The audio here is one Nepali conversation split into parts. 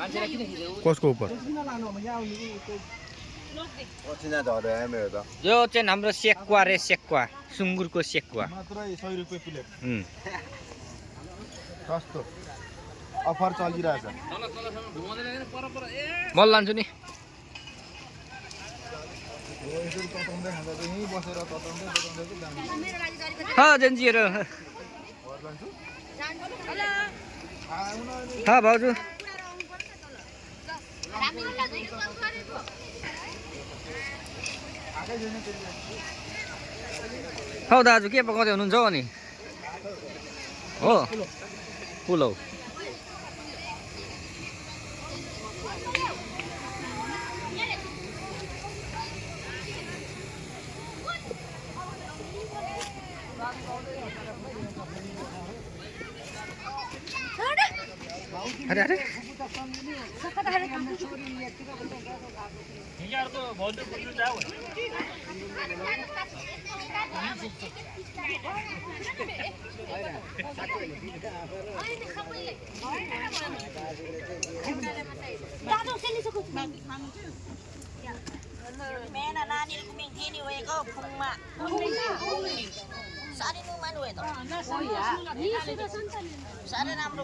कसको उपर यो चाहिँ हाम्रो सेक्वा रे सेक्वा सुँगुरको सेक्वा मात्रै 100 रुपैयाँ प्लेट कस्तो अफर चलिरहेछ म लान्छु नि जेन्जीहरू भाउजू हौ दाजु के पकाउँदै हुनुहुन्छ हौ अनि हो पुलाउ अरे अरे साह्रै राम्रो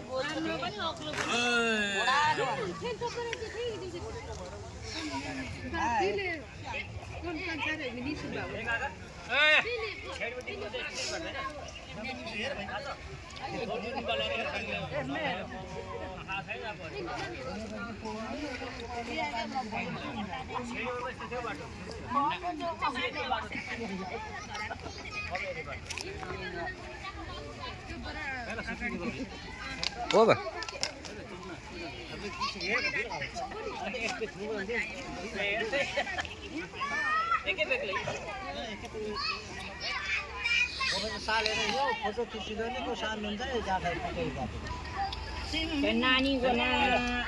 हो बा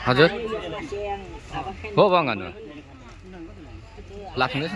हजुर हो बङ्गानु लाग्ने